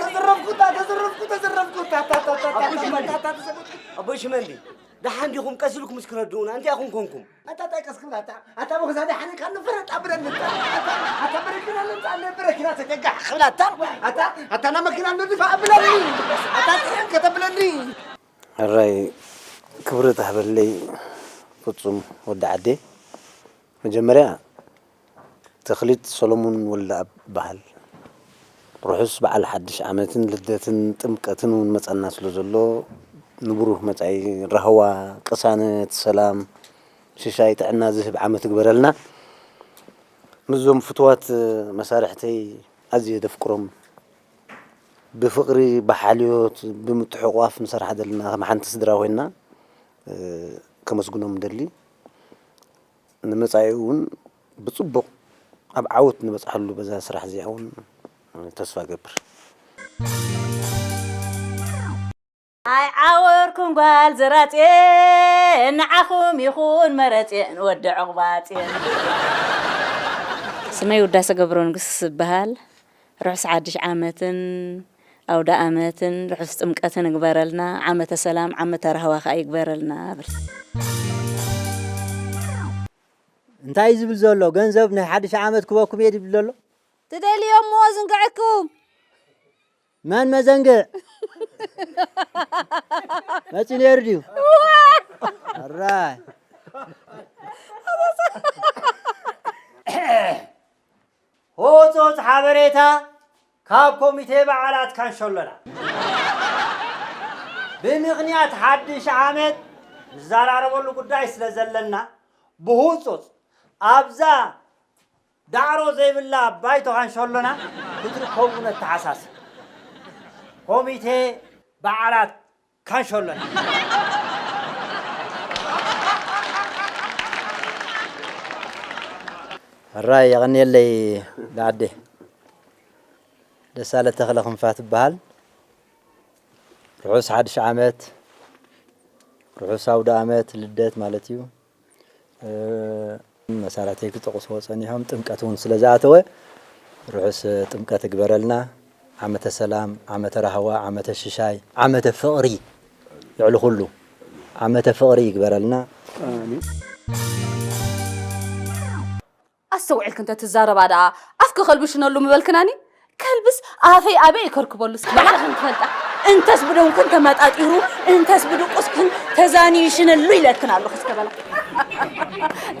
ተዘረፍኩ፣ እታ ተዘረፍኩ፣ ተዘረፍኩ፣ እታ፣ እታ፣ እታ፣ እታ፣ ኣቦይ ሽመልስ። እታ፣ እታ፣ ተዘረፍኩ። ኣቦይ ሽመልስ፣ ደሓን ዲኹም? ቀስ ኢልኩም እስኪ ረድኡና፣ እንታይ ኢኹም ኮንኩም? ኣታ እንታይ ቀስ ክብላ፣ ኣታ፣ ኣታ ብኸዛ ደሓን ኢልካ ንፍረጥ ኣብለኒ፣ ኣታ፣ ኣታ፣ ኣታ በረኪና ንምጻእ፣ ኣነ በረኪና ተገጋሕ ክብላ፣ ኣታ፣ ኣታ፣ ኣታ ና መኪና ንድፋ ኣብለኒ፣ ኣታ ጥሒን ከተብለኒ። ሕራይ ክብሪ ትሃበለይ ፍጹም ወዲ ዓዴ። መጀመርያ ተኽሊት ሰሎሞን ወልደኣብ እበሃል። ርሑስ በዓል ሓድሽ ዓመትን ልደትን ጥምቀትን እውን መጸና ስለ ዘሎ፣ ንብሩህ መጻኢ፣ ራህዋ፣ ቅሳነት፣ ሰላም፣ ሽሻይ፣ ጥዕና ዝህብ ዓመት ይግበረልና። ምስዞም ፍቱዋት መሳርሕተይ ኣዝየ ደፍቅሮም፣ ብፍቕሪ፣ ብሓልዮት፣ ብምትሕቑቓፍ ንሰርሓ ዘለና ከም ሓንቲ ስድራ ኮይንና፣ እ፣ ከመስግኖም እደሊ። ንመጻኢ እውን ብጽቡቕ ኣብ ዓወት ንበጽሓሉ በዛ ስራሕ እዚኣ እውን ተስፋ እገብር። ኣይዓወርኩም ጓል ዘራጼ፣ ንዓኹም ይኹን መረጼ፣ ንወዲ ዕቑባጼ። ስመይ ውዳሰ ገብረንጉስ ዝበሃል። ርሑስ ሓድሽ ዓመትን ኣውደ ኣመትን ርሑስ ጥምቀትን እግበረልና። ዓመተ ሰላም ዓመተ ራህዋ ከኣ ይግበረልና እብል። እንታይ እዩ ዝብል ዘሎ? ገንዘብ ናይ ሓድሽ ዓመት ክበኩም እየ ዝብል ዘሎ። ትደልዮምዎ ዝንግዕኩም። መን መዘንግዕ? መፂ ነይሩ ድዩ? ኣራይ። ህጹጽ ሓበሬታ ካብ ኮሚቴ በዓላት ካንሸሎና። ብምኽንያት ሓድሽ ዓመት ንዘራረበሉ ጉዳይ ስለ ዘለና፣ ብህጹጽ ኣብዛ ዳዕሮ ዘይብላ ባይቶ ካንሸሎና ክትርከቡ ነተሓሳስብ። ኮሚቴ በዓላት ካንሸሎና። ሕራይ የቐንየለይ ዳዓዴ። ደሳለ ተኽለ ክንፋ ትበሃል። ርሑስ ሓድሽ ዓመት፣ ርሑስ ኣውደ ኣመት ልደት ማለት እዩ። መሳራተይ ክጠቕስዎ ጸኒሖም ጥምቀት እውን ስለ ዝኣተወ ርሑስ ጥምቀት እግበረልና። ዓመተ ሰላም፣ ዓመተ ራህዋ፣ ዓመተ ሽሻይ፣ ዓመተ ፍቕሪ ልዕሊ ኩሉ ዓመተ ፍቕሪ ይግበረልና። ኣስተውዒልክ እንተ ትዛረባ ደኣ ኣፍኪ ከልብሽነሉ ምበልክናኒ? ከልብስ ኣፈይ ኣበይ ይከርክበሉ እስኪ ባዕልኽን ትፈልጣ። እንተስ ብደምክን ተመጣጢሩ እንተስ ብድቁስክን ተዛንዩ ይሽነሉ ኢለክን ኣለኹ እስከ በላ።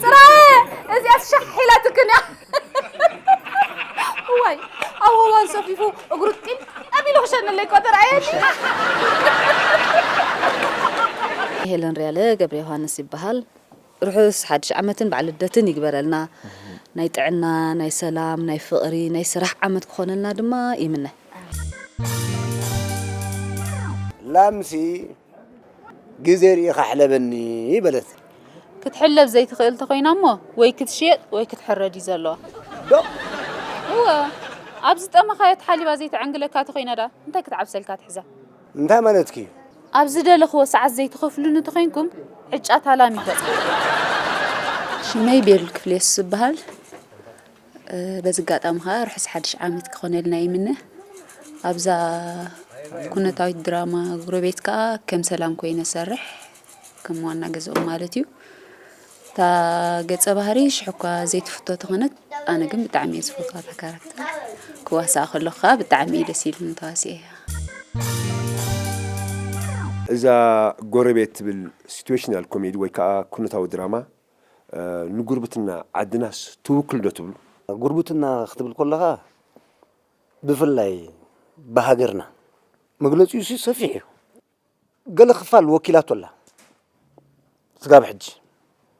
ጥራየ እዚኣስ ሻሕ ኢላትክን እያ። እዋይ ኣብ እዋን ሰፊፉ እግሩ ጢም ኣቢሉ ክሸነለይ እኮ ተራእየኒ። ሄለን ርያለ ገብረ ዮሃንስ ይበሃል። ርሑስ ሓድሽ ዓመትን በዓል ልደትን ይግበረልና። ናይ ጥዕና፣ ናይ ሰላም፣ ናይ ፍቕሪ፣ ናይ ስራሕ ዓመት ክኾነልና ድማ ይምነ። ላምሲ ግዜ ርኢኻ ሕለበኒ በለት። ክትሕለብ ዘይትኽእል ተኾይና እሞ ወይ ክትሽየጥ ወይ ክትሕረድ እዩ ዘለዋ። ዶ? እወ፣ ኣብ ዝጠመኻዮ ተሓሊባ ዘይትዕንግለካ ተኾይና ዳ እንታይ ክትዓብሰልካ ትሕዛ? እንታይ ማለትኪ እዩ? ኣብ ዝደለኽዎ ሰዓት ዘይትኸፍሉኒ ተኾይንኩም ዕጫ ታላሚ ይፈጽም። ሽመይ ቤሉል ክፍሌስ ዝበሃል። በዚ ኣጋጣሚ ከዓ ርሑስ ሓድሽ ዓመት ክኾነልና ይምነ። ኣብዛ ኩነታዊት ድራማ ጎረቤት ከዓ ከም ሰላም ኮይነ ሰርሕ ከም ዋና ገዝኦም ማለት እዩ። እታ ገፀ ባህሪ ሽሕ እኳ ዘይትፍቶ ተኾነት ኣነ ግን ብጣዕሚ እየ ዝፈትዋ እታ ካራክተር። ክዋሳእ ከለኹ ከዓ ብጣዕሚ እዩ ደስ ኢሉኒ ተዋሲኤያ። እዛ ጎረቤት ትብል ሲትዌሽናል ኮሜዲ ወይ ከዓ ኩነታዊ ድራማ ንጉርብትና ዓድናስ ትውክል ዶ ትብሉ? ጉርብትና ክትብል ከለኻ ብፍላይ ብሃገርና መግለጺኡ ሲ ሰፊሕ እዩ። ገለ ክፋል ወኪላቶ ኣላ ስጋብ ሕጂ።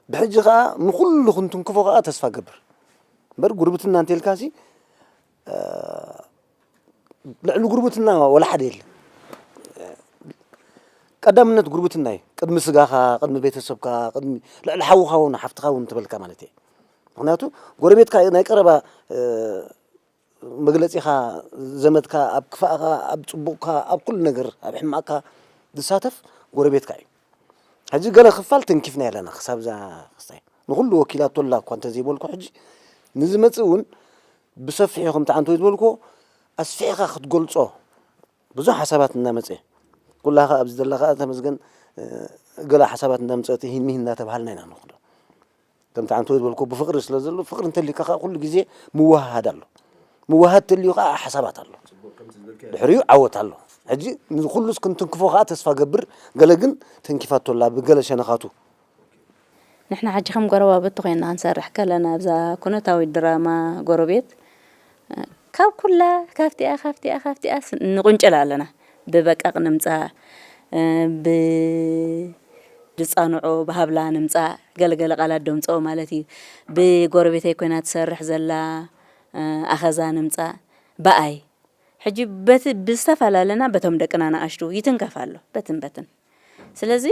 ብሕጂ ኸዓ ንኹሉ ክንትንክፎ ኸዓ ተስፋ ገብር። እምበር ጉርብትና እንተልካሲ ልዕሊ ጉርብትና ወላ ሓደ የለን። ቀዳምነት ጉርብትና እዩ። ቅድሚ ስጋኻ፣ ቅድሚ ቤተሰብካ፣ ቅድሚ ልዕሊ ሓውኻ እውን ሓፍትኻ እውን እንተበልካ ማለት እየ። ምክንያቱ ጎረቤትካ ናይ ቀረባ መግለፂኻ፣ ዘመድካ፣ ኣብ ክፋእካ፣ ኣብ ፅቡቅካ፣ ኣብ ኩሉ ነገር፣ ኣብ ሕማቅካ ዝሳተፍ ጎረቤትካ እዩ። ሕጂ ገለ ክፋል ተንኪፍና ኣለና ክሳብ እዛ ክስታይ ንኩሉ ወኪላቶ ኣላ እኳ እንተዘይበልኩ ሕጂ ንዝመፅእ እውን ብሰፊሑ ከምቲ ዓንተወይ ዝበልኩዎ ኣስፊሕካ ክትገልፆ ብዙሕ ሓሳባት እናመፀ ኩላኻ ኣብዚ ዘለኻ ተመስገን ገለ ሓሳባት እናምፀት ሂን ሚሂን እናተባሃልና ኢና ንኽዶ ከምቲ ዓንተወይ ዝበልኩዎ ብፍቅሪ ስለ ዘሎ ፍቅሪ እንተሊካ ከዓ ኩሉ ግዜ ምወሃሃድ ኣሎ ምወሃድ ተልዩ ከዓ ሓሳባት ኣሎ ድሕሪኡ ዓወት ኣሎ ሕጂ ንኩሉስ ክንትንክፎ ከዓ ተስፋ ገብር ገለ ግን ተንኪፋቶ ኣላ ብገለ ሸነኻቱ ንሕና ሕጂ ከም ጎረባብቲ ኮይና ክንሰርሕ ከለና ኣብዛ ኩነታዊት ድራማ ጎረቤት ካብ ኩላ ካብቲኣ ካብቲኣ ካብቲኣ ንቁንጭል ኣለና ብበቃቅ ንምፃእ ብድፃንዖ ብሃብላ ንምፃእ ገለገለ ቃላት ደምፅኦ ማለት እዩ ብጎረቤተይ ኮይና ትሰርሕ ዘላ ኣኸዛ ንምፃእ ብኣይ ሕጂ በቲ ብዝተፈላለና በቶም ደቅና ንኣሽቱ ይትንከፍ ኣሎ በትን በትን ስለዚ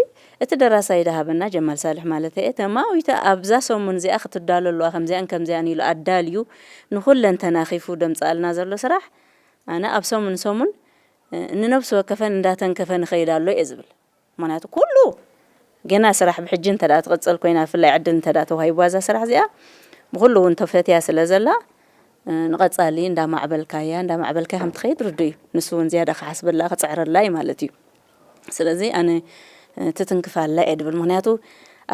እቲ ደራሳይ ድሃበና ጀማል ሳልሕ ማለት እየ ተማዊተ ኣብዛ ሰሙን እዚኣ ክትዳሎ ኣለዋ ከምዚኣን ከምዚኣን ኢሉ ኣዳልዩ ንኩለን ተናኺፉ ደምፅኣልና ዘሎ ስራሕ ኣነ ኣብ ሰሙን ሰሙን ንነብሲ ወከፈን እንዳተንከፈ ንኸይድ ኣሎ እየ ዝብል ምክንያቱ ኩሉ ገና ስራሕ ብሕጂ እንተ ትቕፅል ኮይና ብፍላይ ዕድል እንተ ተዋሂብዋ እዛ ስራሕ እዚኣ ብኩሉ እውን ተፈትያ ስለ ዘላ ንቐጻሊ እንዳማዕበልካያ እንዳማዕበልካያ ከም ትኸይድ ርዱእ እዩ። ንሱ እውን ዝያዳ ክሓስበላ ክጽዕረላ እዩ ማለት እዩ። ስለዚ ኣነ ትትንክፍ ኣላ እየ ድብል። ምኽንያቱ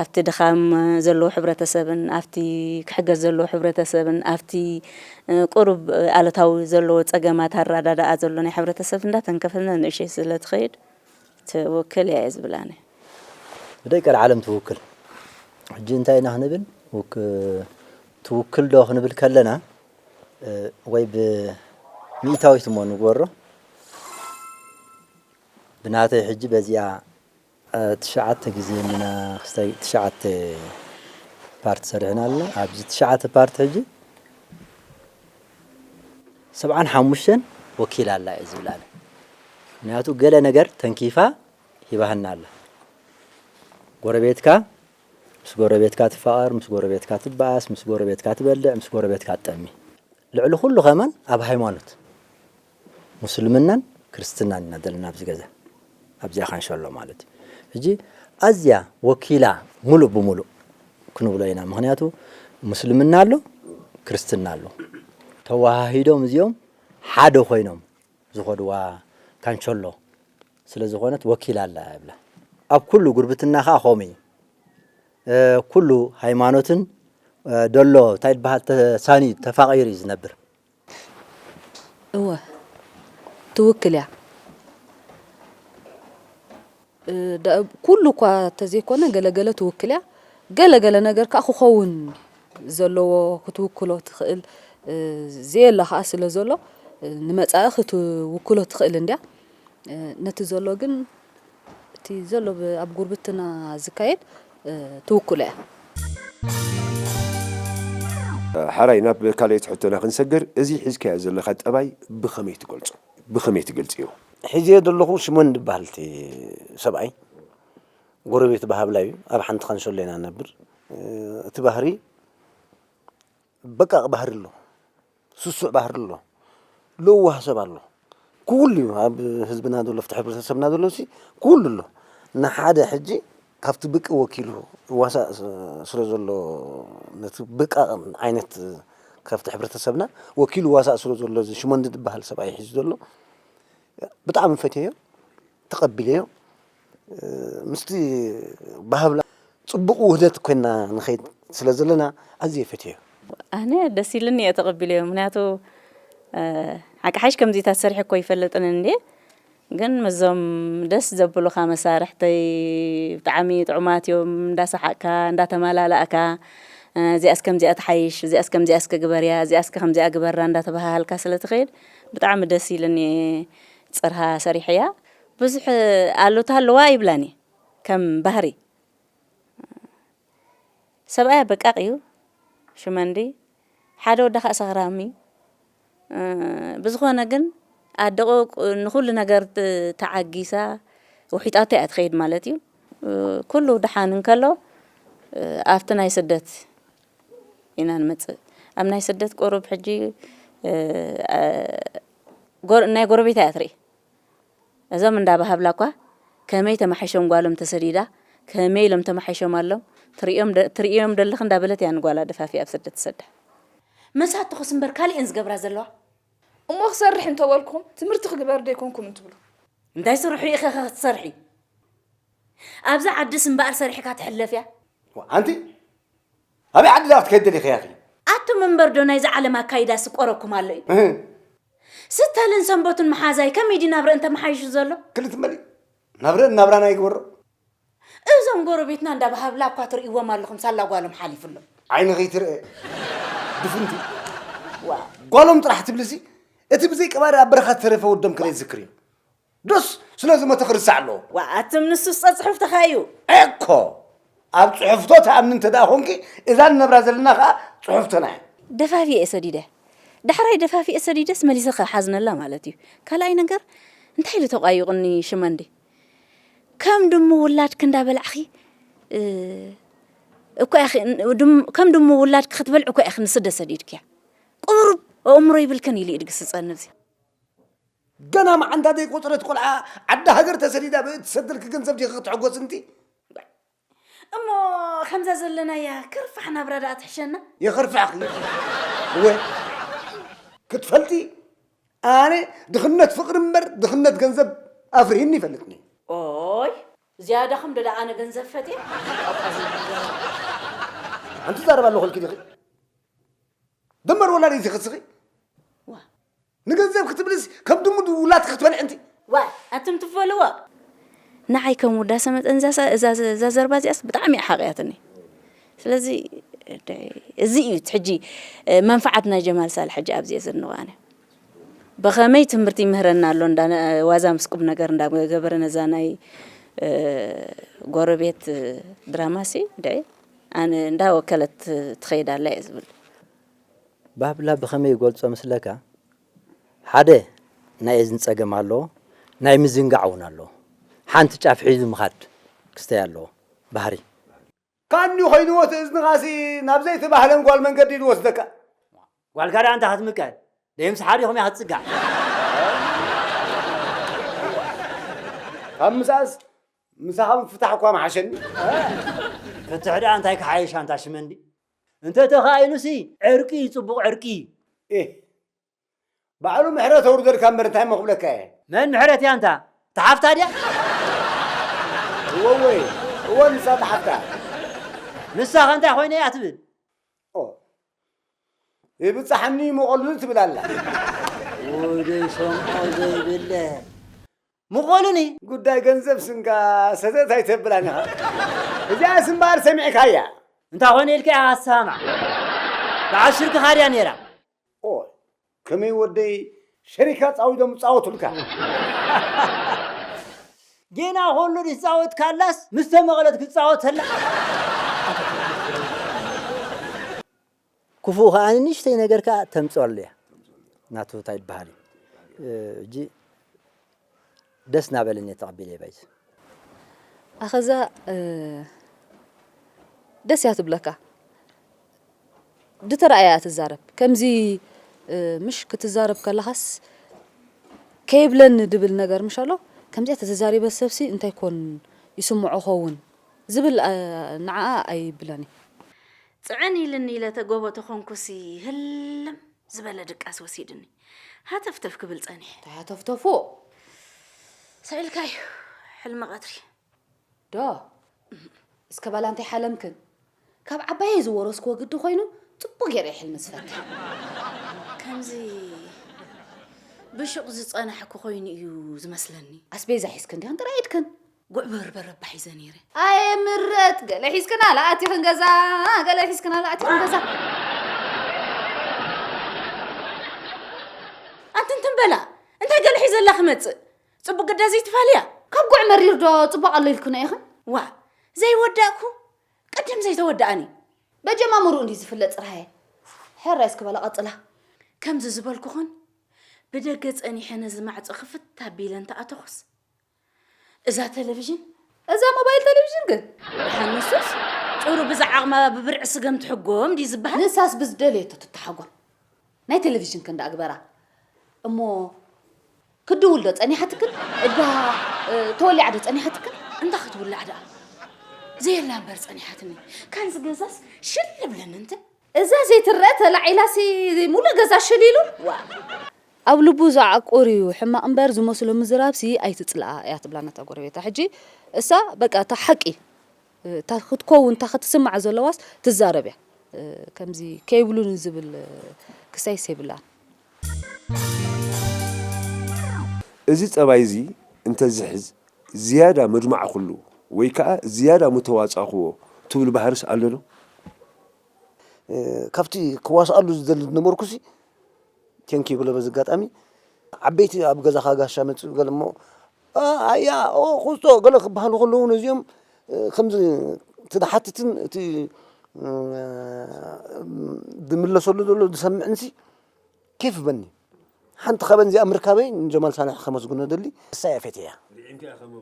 ኣብቲ ድኻም ዘለዎ ሕብረተሰብን ኣብቲ ክሕገዝ ዘለዎ ሕብረተሰብን ኣብቲ ቁሩብ ኣለታዊ ዘለዎ ጸገማት ኣረዳድኣ ዘሎ ናይ ሕብረተሰብ እንዳተንከፈ ንእሽተይ ስለ ትኸይድ ትውክል እያ እየ ዝብል ኣነ። ብደይ ቀልዓለም ትውክል። ሕጂ እንታይ ኢና ክንብል ውክ- ትውክል ዶ ክንብል ከለና ወይ ብሚእታዊት እሞ ንግበሮ ብናተይ ሕጂ በዚኣ ትሽዓተ ግዜ እና ክስታይ ትሽዓተ ፓርት ሰሪሕና ኣለና። ኣብዚ ትሽዓተ ፓርት ሕጂ ሰብዓን ሓሙሽተን ወኪል ኣላ እየ ዝብል ኣነ። ምክንያቱ ገለ ነገር ተንኪፋ ሂባህና ኣላ። ጎረቤትካ ምስ ጎረቤትካ ትፋቐር፣ ምስ ጎረቤትካ ትበኣስ፣ ምስ ጎረቤትካ ትበልዕ፣ ምስ ጎረቤትካ ትጠሚ። ልዕሊ ኩሉ ከማን ኣብ ሃይማኖት ሙስልምናን ክርስትናን ኢና ዘለና ኣብዚ ገዛ ኣብዚኣ ካንሸሎ ማለት እዩ። ሕጂ ኣዝያ ወኪላ ሙሉእ ብሙሉእ ክንብሎ ኢና። ምክንያቱ ሙስልምና ኣሎ፣ ክርስትና ኣሎ። ተወሃሂዶም እዚኦም ሓደ ኮይኖም ዝኸድዋ ካንቸሎ ስለ ዝኾነት ወኪል ኣላ እብላ። ኣብ ኩሉ ጉርብትና ከኣ ከምኡ እዩ። ኩሉ ሃይማኖትን ደሎ እንታይ ዝበሃል ተሳንዩ ተፋቒሩ እዩ ዝነብር። እወ ትውክል እያ። ኩሉ እኳ ተዘይኮነ ገለገለ ትውክል እያ። ገለገለ ነገር ከዓ ክኸውን ዘለዎ ክትውክሎ ትኽእል ዘየላ ከዓ ስለ ዘሎ ንመፃኢ ክትውክሎ ትኽእል እንድያ። ነቲ ዘሎ ግን እቲ ዘሎ ኣብ ጉርብትና ዝካየድ ትውክሎ እያ። ሓራይ ናብ ካልኣይቲ ሕቶና ክንሰግር፣ እዚ ሒዝካዮ ዘለኻ ጠባይ ብኸመይ ትገልጾ? ብኸመይ ትገልጽዮ? ሒዝዮ ዘለኹ ሽሞን ዝበሃል እቲ ሰብኣይ ጎረቤት ባህብላ እዩ። ኣብ ሓንቲ ካንሸሎ ኢና ንነብር። እቲ ባህሪ በቃ ባህሪ ኣሎ፣ ስሱዕ ባህሪ ኣሎ፣ ለዋህ ሰብ ኣሎ። ክውል እዩ ኣብ ህዝብና ዘሎ ኣብቲ ሕብረተሰብና ዘሎ ሲ ክውል ኣሎ። ንሓደ ሕጂ ካብቲ ብቂ ወኪሉ ዋሳእ ስለ ዘሎ ነቲ ብቃቕ ዓይነት ካብቲ ሕብረተሰብና ወኪሉ ዋሳእ ስለ ዘሎ እዚ ሽመንዲ ዝበሃል ሰብኣይ ሒዙ ዘሎ ብጣዕሚ ፈትየዮ። ተቐቢለዮ ምስቲ ባህብላ ፅቡቕ ውህደት ኮይና ንኸይድ ስለ ዘለና ኣዝየ ፈትየዮ። ኣነ ደስ ኢልኒ እየ ተቐቢለዮ። ምክንያቱ ሓቂ ሓይሽ ከምዚታት ሰሪሐ እኮ ይፈልጥን እንዴ፣ ግን ምዞም ደስ ዘብሉኻ መሳርሕተይ ብጣዕሚ ጥዑማት እዮም። እንዳሰሓቅካ እንዳተማላላእካ እዚኣስ ከምዚኣ ትሓይሽ፣ እዚኣስ ከምዚኣ እስከ ግበርያ፣ እዚኣስ ከምዚኣ ግበራ እንዳተባሃሃልካ ስለ ትኸይድ ብጣዕሚ ደስ ኢልኒ። ፅርሃ ሰሪሐያ ብዙሕ ኣሉታ ኣለዋ ይብላኒ ከም ባህሪ ሰብኣያ በቃቕ እዩ ሽመንዲ ሓደ ወዳ ከዓ ሰኽራም እዩ ብዝኾነ ግን ኣደቑ ንኩሉ ነገር ተዓጊሳ ውሒጣቶ እያ ትኸይድ ማለት እዩ ኩሉ ደሓን እንከሎ ኣብቲ ናይ ስደት ኢና ንመፅእ ኣብ ናይ ስደት ቁሩብ ሕጂ ናይ ጎረቤታ እያ ትርኢ እዞም እንዳ ባሃብላ እኳ ከመይ ተማሒሾም ጓሎም ተሰዲዳ ከመይ ኢሎም ተማሒሾም ኣሎም ትርእዮም ደለኺ እንዳበለት እያ ንጓላ ደፋፊኣ ኣብ ስደት ትሰዳ። መሳትኹስ እምበር ካልእ እየን ዝገብራ ዘለዋ። እሞ ክሰርሕ እንተበልኩኹም ትምህርቲ ክግበር ዶ ኣይኮንኩምን ትብሉ። እንታይ ስርሑ ኢኺ ኸ ክትሰርሒ? ኣብዛ ዓድስ እምበኣር ሰሪሕካ ትሕለፍ እያ። ኣንቲ ኣበይ ዓዲ ዳኣ ክትከይዲ ደሊኺ ያኺ? ኣቱም እምበር ዶ ናይዛ ዓለም ኣካይዳ ስቆረኩም ኣሎ እዩ። እህ፣ ስተልን ሰንበቱን መሓዛይ ከመይ ድዩ ናብረአን ተመሓይሹ ዘሎ? ክልተ መሊእ ናብረአን ናብራና ይግበሮ። እዞም ጎረቤትና እንዳ በሃብላ እኳ ትርእይዎም ኣለኹም ሳላ ጓሎም ሓሊፉሎም። ዓይኒ ከይትርእ ድፍንቲ። ጓሎም ጥራሕ ትብልሲ እቲ ብዘይ ቀባሪ ኣብ በረኻ ዝተረፈ ወዶም ከመይ ዝዝክር እዩ? ዶስ ስለዝሞተ ክርሳዕ ኣለዎ? ዋእ ኣትም ንሱስ ጸጽሑፍትኻ እዩ። ኤኮ ኣብ ጽሑፍቶ ትኣምኒ እንተ ደኣ ኾንኪ እዛ ንነብራ ዘለና ኸኣ ጽሑፍቶና እያ። ደፋፊኤ ሰዲደ። ዳሕራይ ደፋፊኤ ሰዲደስ መሊሰ ክሓዝነላ ማለት እዩ። ካልኣይ ነገር እንታይ ኢሉ ተቋይቑኒ ሽመንዲ? ከም ድሙ ውላድኪ እንዳበላዕኺ እኮ ኢኺ ከም ድሙ ውላድኪ ክትበልዒ እኮ ኢኺ ንስደት ሰዲድክያ። ቁሩብ ኣእምሮ ይብልክን ኢሉ እዩ ድግስጸኒ እዚ። ገና መዓንታ ዘይቆጸረት ቆልዓ ዓዲ ሃገር ተሰዲዳ ብእትሰደልኪ ገንዘብ ዲኺ ክትሕጎሲ እንቲ? እሞ ከምዛ ዘለናያ ከርፋሕ ናብራ ደኣ ትሕሸና። የኸርፋሕኺ እወ ክትፈልጢ ኣነ ድኽነት ፍቕሪ እምበር ድኽነት ገንዘብ ኣፍሪህኒ ይፈልጥኒ። ኦይ ዝያዳኹም ዶ ደኣ ኣነ ገንዘብ ፈትየ? ኣንቲ ዛረባ ኣለኹ ኢልኪ ዲኺ? ደመር ወላዲት ኢኺ እስኺ? ንገንዘብ ክትብልስ ከም ድሙ ውላድ ክትበልዕ እንቲ። ዋ ኣቱም ትፈልዋ ንዓይ ከም ውዳሰ መጠን እዛ ዘርባ እዚኣስ ብጣዕሚ ሓቕያትኒ። ስለዚ እዚ እዩ ሕጂ መንፍዓት ናይ ጀማል ሳልሕ ሕጂ ኣብዚ እየ ዘንዋነ። ብኸመይ ትምህርቲ ይምህረና ኣሎ እንዳ ዋዛ ምስ ቁም ነገር እንዳገበረ ነዛ ናይ ጎረቤት ድራማሲ ድዒ ኣነ እንዳወከለት ትኸይድ ኣላ እየ ዝብል። ባህብላ ብኸመይ ይገልጾ ምስለካ? ሓደ ናይ እዝኒ ጸገም ኣለዎ፣ ናይ ምዝንጋዕ እውን ኣለዎ። ሓንቲ ጫፍ ሒዙ ምኻድ ክስተይ ኣለዎ። ባህሪ። ካኒ ኮይንዎ እቲ እዝንኻሲ ናብ ዘይተባህለን ጓል መንገዲ ዝወስደካ። ጓልካ ደኣ እንታ ክትምቀል ደይምስሓር ኢኹም እያ ክትጽጋዕ። ካብ ምሳስ ምሳኻ ምፍታሕ እኳ ምሓሸኒ። ፍትሕ ደኣ እንታይ ክሓይሽ ኣንታ ሽመንዲ? እንተ ተኻኢሉሲ ዕርቂ እዩ ጽቡቕ ዕርቂ። ኤህ ባዕሉ ምሕረት ኣውርደልካ እምበር እንታይ እሞ ክብለካ እየ። መን ምሕረት እያ እንታ? ተሓፍታ ድያ? እወወይ እወ ንሳ ተሓፍታ። ንሳ ከ እንታይ ኮይነ እያ ትብል? ኦ ይብጻሓኒ መቐሉኒ ትብል ኣላ። ወደይ ሰምዖ ዘይብለ ምቐሉኒ። ጉዳይ ገንዘብ ስንካ ሰተት ኣይተብላን ኢኻ። እዚኣስ እምበኣር ሰሚዕካያ። እንታ ኾነ ኢልካ ኢኻ ኣሰማማዕ። በዓል ሽርክኻ ድያ ነይራ? ኦ ከመይ ወደይ ሸሪካ ጻዊዶም ጻወቱልካ። ጌና ከሎ ዝጻወት ካላስ ምስ ተመቐለት ክጻወት ተላ። ክፉእ ከኣ ንእሽተይ ነገር ከኣ ተምጽኣሉ እያ። ናቱ እንታይ ይበሃል እዩ? ሕጂ ደስ እናበለኒ እየ ተቐቢለዮ ባይዘ። ኣኸዛ ደስ እያ ትብለካ። ድተረኣያ እያ ትዛረብ። ከምዚ ምሽ ክትዛረብ ከለኻስ ከይብለኒ ድብል ነገር ምሽ ኣሎ። ከምዚኣ ተተዛሪበ ሰብሲ እንታይ ኮን ይስምዖ ኸውን ዝብል ንዓኣ ኣይብለኒ። ጽዕን ኢልኒ ኢለ ተጎቦ ተኾንኩሲ ህልም ዝበለ ድቃስ ወሲድኒ። ሃተፍተፍ ክብል ጸኒሐ። እንታይ ሃተፍተፉ? ስዒልካዩ ሕልሚ ቀትሪ። ዶ እስከ ባላ እንታይ ሓለምክን? ካብ ዓባየይ ዝወረስክዎ ግዲ ኮይኑ ጽቡቕ ገይረ እየ ሕልሚ ዝፈትሕ። ከምዚ ብሹቕ ዝጸናሕኩ ኮይኑ እዩ ዝመስለኒ። ኣስቤዛ ሒዝክን ዲኽን ጥራይ ኢድክን? ጉዕ በርበረ እባ ሒዘ ነይረ። ኣየ ምረጥ ገለ ሒዝክን ኣላ ኣቲኽን ገዛ ገለ ሒዝክን ኣላ ኣቲኽን ገዛ። ኣንቲ እንትን በላ እንታይ ገለ ሒዘላ ክመጽእ? ጽቡቕ ግዳ ዘይትፋልያ። ካብ ጉዕ መሪር ዶ ጽቡቕ ኣሎ ኢልክን ኢኽን? ዋእ ዘይወዳእኩ ቅድም ዘይተወደኣኒ። በጀማምርኡ እንድዩ ዝፍለጥ ጽርሃየ። ሕራይ እስኪ በላ ቀጽላ። ከምዚ ዝበልኩኽን ብደገ ጸኒሐ ነዚ ማዕጾ ክፍት ኣቢለ እንተ ኣተኹስ እዛ ቴሌቪዥን እዛ ሞባይል ቴሌቪዥን ግን ደሓን ንሱስ ጭሩ ብዛ ዓቕማ ብብርዒ ስገም ትሕጎም ድዩ ዝበሃል? ንሳስ ብዝደለየቶ ትተሓጎም። ናይ ቴሌቪዥን ክንዳ እግበራ እሞ ክትድውል ዶ ጸኒሓትክን? እባ ተወሊዓ ዶ ጸኒሓትክን? እንዳ ክትውላዕ ደኣ ዘየላ እምበር ጸኒሓትኒ። ካንዚ ገዛስ ሽል ብለኒ እንተ። እዛ ዘይትረአ ተላዒላሲ ሙሉእ ገዛ ሽል ኢሉ? ዋ! ኣብ ልቡ ዝዓቁር እዩ ሕማቕ እምበር ዝመስሎ ምዝራብሲ ኣይትጽልኣ እያ ትብላ ነታ ጎረቤታ። ሕጂ እሳ በቃ እታ ሓቂ እታ ክትከውን እታ ክትስማዕ ዘለዋስ ትዛረብ እያ። ከምዚ ከይብሉኒ ዝብል ክሳይስ የብላን። እዚ ጸባይ እዚ እንተዝሕዝ ዝያዳ መድማዕኩሉ ወይ ከኣ ዝያዳ ምተዋጻእክዎ ትብሉ ባህርስ ኣሎ ዶ? ካብቲ ክዋስኣሉ ዝደሊ ዝነበርኩሲ ቴንኪ ይብሎ በዚ ኣጋጣሚ ዓበይቲ ኣብ ገዛኻ ጋሻ መፅኡ ገለ እሞ ኣያ ኦ ኩስቶ ገለ ክበሃሉ ከለዉ ነዚኦም ከምዚ እቲ ዝሓትትን እቲ ዝምለሰሉ ዘሎ ዝሰምዕንሲ ኬፍ በኒ ሓንቲ ካበን እዚኣ ምርካበይ ንጀማል ሳልሕ ከመስግኖ ደሊ እሳ እያ ፈትያ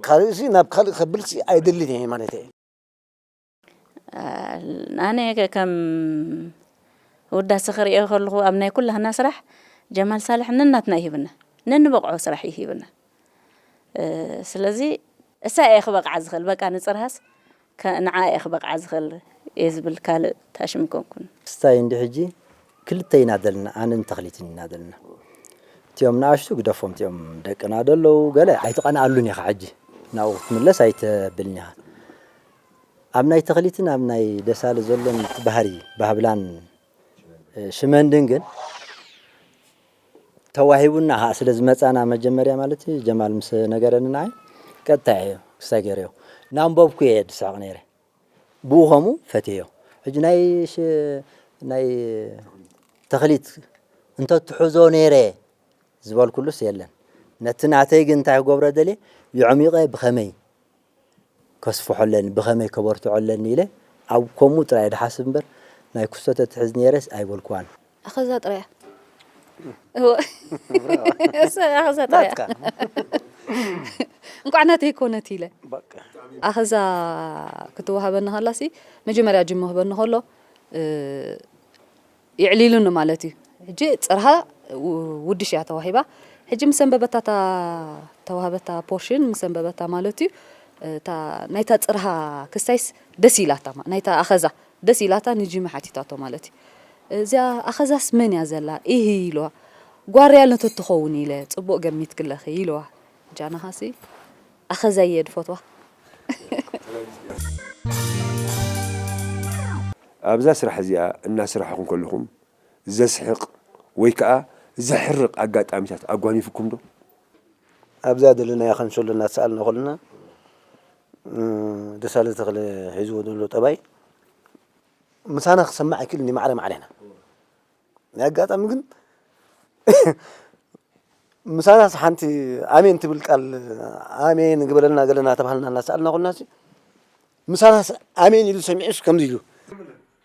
ካልእሲ ናብ ካልእ ከብልሲ ኣይደልን እየ ማለት እየ ኣነ ከም ውዳሰ ክሪኦ ከለኹ ኣብ ናይ ኩላህና ስራሕ ጀማል ሳልሕ ነናትና ይህብና ነንበቕዖ ስራሕ ይህብና ስለዚ እሳ እየ ክበቕዓ ዝኽእል በቃ ንፅርሃስ ንዓ እየ ክበቕዓ ዝኽእል እየ ዝብል ካልእ ታሽም ይኮንኩን ክስታይ እንዲ ሕጂ ክልተ ኢና ዘለና፣ ኣነን ተኽሊትን ኢና ዘለና። እቲኦም ንኣሽቱ ግደፎም፣ እቲኦም ደቅና ደለዉ፣ ገለ ኣይትቐንኣሉን ኢኻ። ሕጂ ናብኡ ክትምለስ ኣይተብልን ኢኻ። ኣብ ናይ ተኽሊትን ኣብ ናይ ደሳለ ዘሎን እቲ ባህሪ፣ ባህብላን፣ እ፣ ሽመንድን ግን ተዋሂቡና ኸኣ ስለ ዝመጻና፣ መጀመርያ ማለት እዩ፣ ጀማል ምስ ነገረኒ ንዓይ፣ ቀጥታ እየ ክሳይ ገይረዮ። ናንበብኩ እየ ዝስሕቕ ነይረ። ብኡ ኸምኡ ፈትየዮ። ሕጂ ናይ ሽ-፣ ናይ ተኽሊት እንተትሕዞ ነይረ ዝበልኩሉስ የለን። ነቲ ናተይ ግን እንታይ ክገብሮ ደልየ፣ የዕሚቐ ብኸመይ ከስፍሖ ኣለኒ፣ ብኸመይ ከበርትዖ ኣለኒ ኢለ ኣብ ከምኡ ጥራይ ድሓስብ እምበር፣ ናይ ክስቶ ተትሕዝ ነይረስ ኣይበልኩዋን። ኣኸዛ ጥራያ። እወ። ኣኸዛ ጥራያ። ናትካ። እንቋዕ ናተይ ኮነት ኢለ። በቃ። ኣኸዛ ክትወሃበኒ ከላሲ፣ መጀመርያ ጅሞ ክበኒ ከሎ፣ እ፣ የዕሊሉኒ ማለት እዩ። ሕጂ ጽርሃ ው-፣ ውድሽ እያ ተዋሂባ። ሕጂ ምስ ኣንበበታ እታ ተዋህበታ ፖርሽን ምስ ኣንበበታ ማለት እዩ፣ እታ ናይታ ጽርሃ ክስታይስ ደስ ኢላታ፣ ማ-፣ ናይታ ኣኸዛ ደስ ኢላታ ንጂሚ ሓቲታቶ ማለት እዩ። እዚኣ ኣኸዛስ መን እያ ዘላ? ኢሂ ኢልዋ። ጓርያል ነተትኸውን ኢለ፣ ጽቡቕ ገሚትክለኺ ኢልዋ። ጃናኻሲ ኣኸዛ እየ ድፈትዋ። ኣብዛ ስራሕ እዚኣ እናሰራሕኹም ከለኹም ዘስሕቕ ወይ ከኣ ዘሕርቕ ኣጋጣሚታት ኣጓኒፉኩም ዶ? ኣብዛ ዘለናያ ከንሸሎ እናተሰኣልና ከለና፣ እ፣ ደሳለ ተኽለ ሒዝዎ ዘሎ ጠባይ ምሳና ክሰማዕ ኣይክእልን እዩ፣ ማዕረ ማዕረ ኢና። ናይ ኣጋጣሚ ግን ምሳናስ ሓንቲ ኣሜን ትብል ቃል፣ ኣሜን ግበረልና ገለና ተባህልና እናሰኣልና ከለናሲ፣ ምሳናስ ኣሜን ኢሉ ሰሚዑስ ከምዚ ኢሉ፣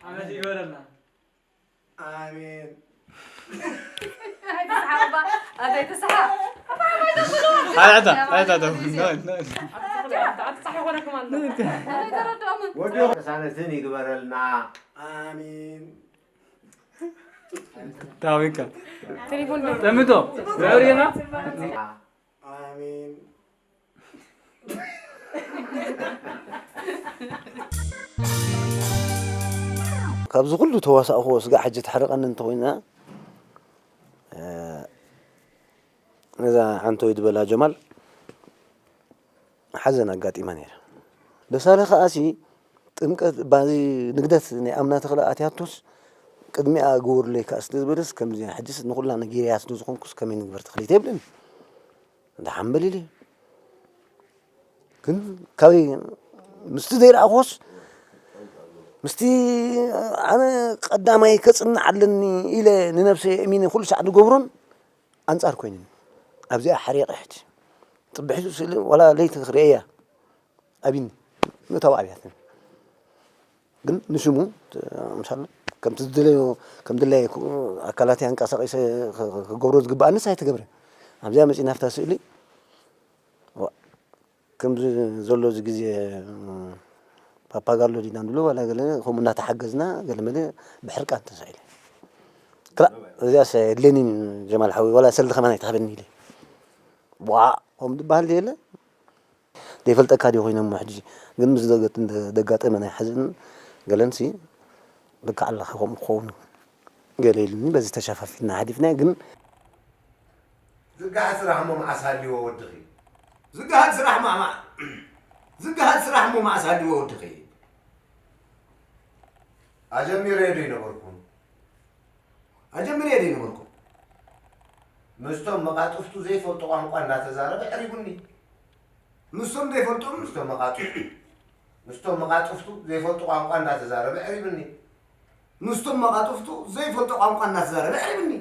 ኣሜን ይበለና። ኣሜን። ኣይትስሓቕ እባ፣ ኣታ ኣይትስሓቕ። ኣታ ኣይትስሓቕ። ኣታ ኣይትስሓቕ። ኣይትስሓቕ። ኣይትስሓቕ። ኣይኮነኩም ኣሎ። ኣታ ኣይተረድኦምን። ወዲ ቅሳነትን ይግበረልና። ኣሜን። ታዊካ ቴሌፎን ጠምቶ ዘሪና ኣሜን። ካብዚ ኩሉ ተዋሳእኽዎ ስጋዕ ሕጂ ተሕርቐኒ እንተኾይና፣ እ፣ ነዛ ዓንቶይ ዝበላ ጀማል ሓዘን ኣጋጢማ ነይራ። ደሳለ ከኣሲ ጥምቀት ባዚ ንግደት ናይ ኣምና ተኽለ ኣትያቶስ ቅድሚኣ ግበሩለይ ከኣ ስለ ዝበለስ ከምዚ ሕጅስ ንኹላ ነጊረያ ስለ ዝኾንኩስ ከመይ ንግበር ተኽሊት የብልን። እንዳ ሓምበል ኢለ ግን ካበይ ምስቲ ዘይረኣኽዎስ ምስቲ ኣነ ቀዳማይ ከጽንዕ ኣለኒ ኢለ ንነብሰይ ኣእሚነ ኩሉ ሳዕ ዝገብሮን ኣንጻር ኮይኑኒ ኣብዚኣ ሓሪቐ ሕጂ ጽብሒቱ ስእሊ ዋላ ለይቲ ክርእየያ ኣቢኒ ምእታው ኣብያትኒ ግን ንሽሙ ምሳል ከምቲ ዝደለዮ ከም ድላየ ኣካላት ኣንቀሳቂሰ ክገብሮ ዝግብኣንስ ኣይተገብረ ኣብዚኣ መፂና ኣብታ ስእሊ ከምዚ ዘሎ እዚ ግዜ ፓፓጋሎ ዲና ንብሎ ዋላ ገለ ከምኡ እናተሓገዝና ገለ መለ ብሕርቃን ተሳኢለ ክላእ እዚኣስ የድልየኒን ጀማል ሓወይ ዋላ ሰልዲ ከማን ኣይትሃበኒ ኢለ ዋእ ከምኡ ዝበሃል የለ ዘይፈልጠካ ድዩ ኮይነ እሞ ሕጂ ግን ምስ ደጋጠመ ናይ ሓዘን ገለንሲ ልክዕ ኣለኻ ከምኡ ክኸውን ገለ ኢሉኒ በዚ ተሸፋፊና ሓሊፍና ግን ዝገሃድ ስራሕ እሞ መዓስ ሃልይዎ ወድኺ ዝገሃድ ስራሕ ማማ ዝገሃድ ስራሕ እሞ መዓስ ሃልይዎ ወድኺ ኣጀሚረዮ ዶ ይነበርኩ ኣጀሚረዮ ዶ ይነበርኩ ምስቶም መቓጥፍቱ ዘይፈልጦ ቋንቋ እናተዛረበ ዕሪቡኒ ምስቶም ዘይፈልጦም ምስቶም መቓጥፍቱ ምስቶም መቓጥፍቱ ዘይፈልጦ ቋንቋ እናተዛረበ ዕሪቡኒ ምስቶም መቓጥፍቱ ዘይፈልጦ ቋንቋ እናተዛረበ ዕሪብኒ።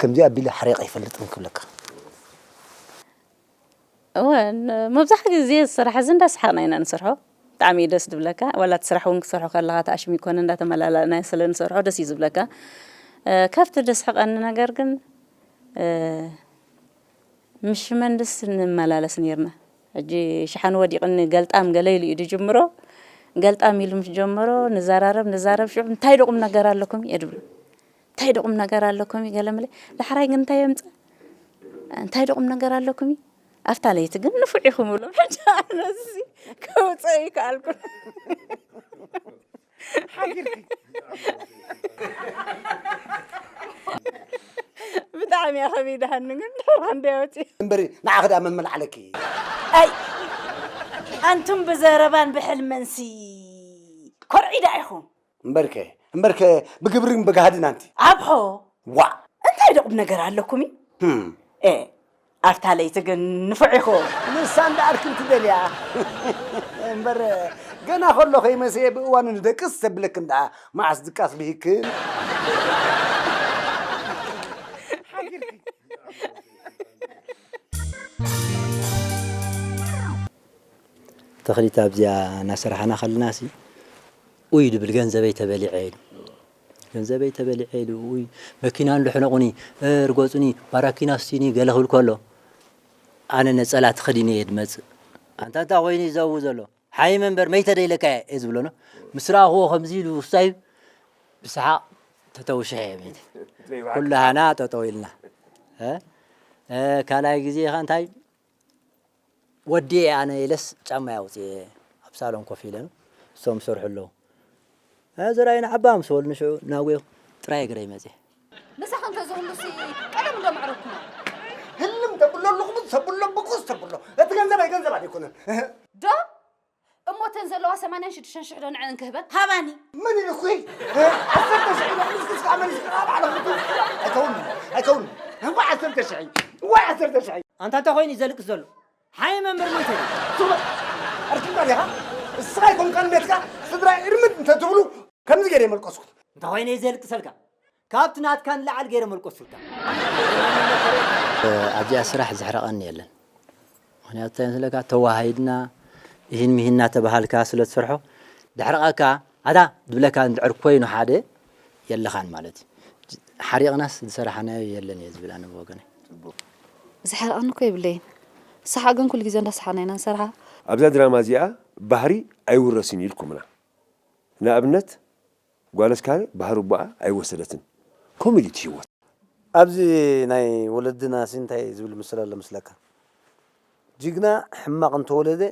ከምዚ ኣቢለ ሓሪቐ ኣይፈልጥን ክብለካ። እወ መብዛሕትኡ ግዜ ስራሕ እዚ እንዳሰሓቕና ኢና ንሰርሖ። ብጣዕሚ እዩ ደስ ዝብለካ። ዋላ እቲ ስራሕ እውን ክትሰርሖ ከለኻ ተኣሽሚኮነ እንዳተመላላእና ስለ ንሰርሖ ደስ እዩ ዝብለካ። ካብቲ ደስሕቐኒ ነገር ግን ምስ ሽመንድስ ንመላለስ ነይርና። ሕጂ ሸሓኒ ወዲቕኒ ገልጣም ገለ ኢሉ እዩ ዝጅምሮ። ገልጣም ኢሉ ምስ ጀመሮ ንዘራረብ ንዛረብ ሽዑ እንታይ ዶ ቁም ነገር ኣለኩም እየ ድብሎ። እንታይ ዶ ቁም ነገር ኣለኩም እዩ ገለ መለ። ዳሕራይ ግን እንታይ የምፅእ እንታይ ዶ ቁም ነገር ኣለኩም እዩ። ኣብታ ለይቲ ግን ንፉዕ ኢኹም እብሎም። ሕጂ ኣነዚ ከውፅኦ ይከኣልኩን። ሓጊርኪ። ዓሚያ ከመይ ደሃኒ ግን ድሕር ክንደይ ኣውፅእ። እምበሪ ንዓኺ ደኣ መን መልዓለኪ? ኣይ ኣንቱም ብዘረባን ብሕልምንሲ ኮርዒዳ ኢኹም። እምበርከ እምበርከ ብግብርን ብጋህድን ኣንቲ ኣብሖ ዋእ እንታይ ደቑም ነገር ኣለኩም እዩ? ህም፣ ኤ ኣብታ ለይቲ ግን ንፉዕ ኢኹም። ንሳ እንዳኣርክን ትደልያ እምበር ገና ከሎ ከይመሰየ ብእዋኑ ንደቅስ ተብለክን ደኣ መዓስ ድቃስ ብሂክን ተኽሊት ኣብዚኣ እናሰራሕና ከለና ሲ ኡይ ድብል ገንዘበይ ተበሊዐ ኢሉ ገንዘበይ ተበሊዐ ኢሉ ኡይ መኪና እንዶ ሕነቑኒ ርገፁኒ ባራኪና ስቲኒ ገለ ክብል ከሎ ኣነ ነፀላ ተኸዲነ እየ ድመፅእ ኣንታ እንታይ ኮይኑ እዩ ዘው ዘሎ ሓይመ እምበር መይተ ዶ ኢለካ እየ ዝብሎ ኖ ምስ ረኣኽዎ ከምዚ ኢሉ ውሳይ ብሰሓቕ ተተውሽሐ እየ መይተ ኩላሃና ጠጠው ኢልና ካልኣይ ግዜ ኸ እንታይ ወዲኤ ኣነ ኢለስ ጫማይ ኣውፅኤ ኣብ ሳሎን ኮፍ ኢለ እሶም ይሰርሑ ኣለዉ ዘርኣይ ንዓባ ምስ በሉኒ ሽዑ ናጉየ ጥራይ እግረይ መፅየ ምሳኺ እንተዝህሉሲ ቀደም ዶ ምዕረግኩሞ ህልም ተብሎ ኣለኹ ተብሎ ብቁስ ተብሎ እቲ ገንዘብ ኣይ ገንዘብ ኣይኮነን ዶ እሞ እተን ዘለዋ ሰማንያን ሽዱሽተን ሽሕ ዶ ንዐን ክህበን ሃባኒ መን ኢልኩ ዓሰርተ ሽሕ ኢሉ ምስክስ ከዓ መሊስካ ባዕልኹ ኣይከውን ኣይከውን እዋ ዓሰርተ ሽሕ እዋ ዓሰርተ ሽሕ ኣንታ እንታይ ኮይኑ እዩ ዘልቅስ ዘሎ ሓይ መምህር ሞይተ ድዩ? ሱመ ኣርኪብካ ዲኻ? እስኻ ኣይኮንካን ቤትካ ስድራ እርምት እንተትብሉ ከምዚ ገይረ የመልቀስኩ። እንተኾይነ እዩ ዘልቅሰልካ። ካብቲ ናትካ ንላዕሊ ገይረ መልቀስኩልካ። ኣብዚኣ ስራሕ ዘሕረቐኒ የለን። ምኽንያቱ እንታይ መስለካ ተዋሃሂድና እሂን ምሂን እናተባሃልካ ስለ ትሰርሖ ደሕረቐካ ኣታ ዝብለካ እንድሕር ኮይኑ ሓደ የለኻን ማለት እዩ። ሓሪቕናስ ዝሰራሕናዮ የለን እየ ዝብል ኣነ ብወገነይ። ዝሕርቐኒ እኮ የብለይን። ንስሓ ግን ኩሉ ግዜ እንዳሰሓና ኢና ንሰርሓ። ኣብዛ ድራማ እዚኣ ባህሪ ኣይውረስን ኢልኩምና። ንኣብነት ጓል ኣስካለ ባህሪ ኣቦኣ ኣይወሰደትን። ኮሜዲ እቲ ህይወት። ኣብዚ ናይ ወለድና ሲ እንታይ ዝብል ምስል ኣሎ መስለካ? ጅግና ሕማቕ እንተወለደ